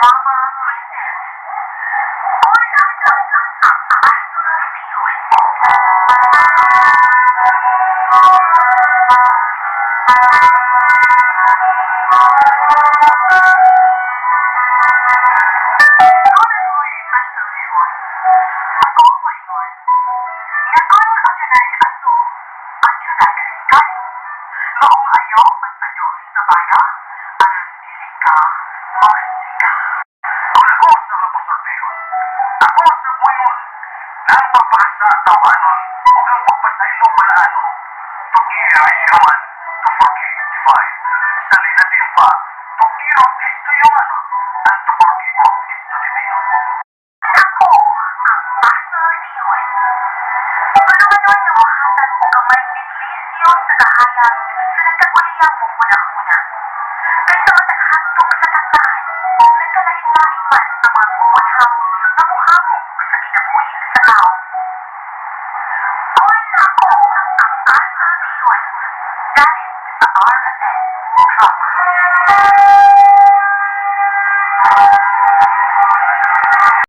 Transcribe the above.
Drama presents Kun Ako ang Pastor Dihon. Ako'y Pastor Dihon. Ako moingon nga kon adunay aso, adunay kay. Maong ayaw pagpaduol sa baga, aron dili ka masika. Kung ako sa mga pasultihon, ako sa buyon, na ang pagpakasa tawanon, ug ang pagpasaylo balaanon. To err is human, to forgive is divine. Sa Latin pa, to err is to human, and to forgive is to divine. Ako ang Pastor Dihon. Tulumanon nga mohatag og gamay bendisyon sa kahayag sa nagkaguliyang mong hunahuna. Kay sa matag handok sa kataan, nagkalain-lain man ang mga kukunham nga mohamok sa kinabuhi sa tao. Kun Ako ang Pastor Dihon, galing sa RMN Drama.